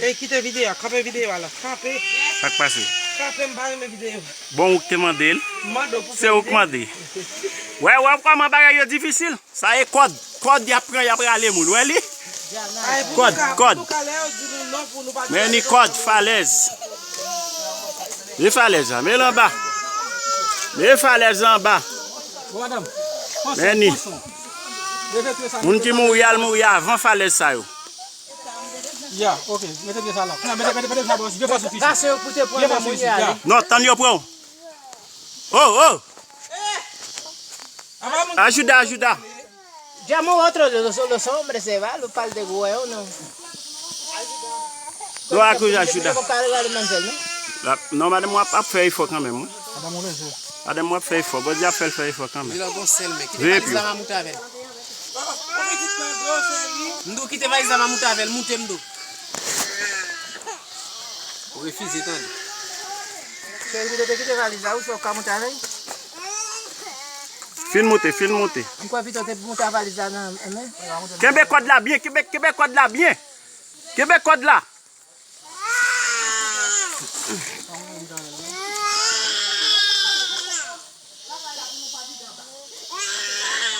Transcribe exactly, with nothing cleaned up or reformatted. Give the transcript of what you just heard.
E kite videyo a, kanpe videyo a la. Kanpe, Sa k pase? kanpe, m pa renmen videyo. Bon, ou k te mande l. M mande w pou Se ou k mande. Wè, wè kòman bagay yo difisil? Sa e kòd. Kòd y ap pran, y ap rale moun. Wè li? Kòd, kòd. Men ni kòd, falèz. Men falèz la, men l anba. Men falèz la anba. Men ni. Moun ki mouri al mouri avan falèz sa yo. Ya, ok. Mete pye sa la. Kounya, mete, mete, mete sa bò, vye fòs ou fisi. Vye fòs ou fisi, ya. Non, tann yo pran w. Oh, oh. Ajuda, ajuda. Llamo a otro de los, los hombres, se va, lo par de huevo, no. Lo ajuda, ajuda. Como carga de mantel, no? La- Non, madanm w ap ap fè efò kanmenm, wi. Madanm ou leve. Madanm w ap fè efò. Bondye ap fè l fè efò kanmenm. Vila gon sèl men. Kite Veye valiz pye. la m a moute avè l. M di w kite valiz la m a moute avè l, moute m do. Ou refize tande. Cheri, ou te kite valiz la, ou se w ka monte avè l? Fin moute, fin moute. M kwè pito te pou monte a valiz la nan men. Kenbe kòd la byen, kenbe, kenbe kòd la byen. Kenbe kòd la.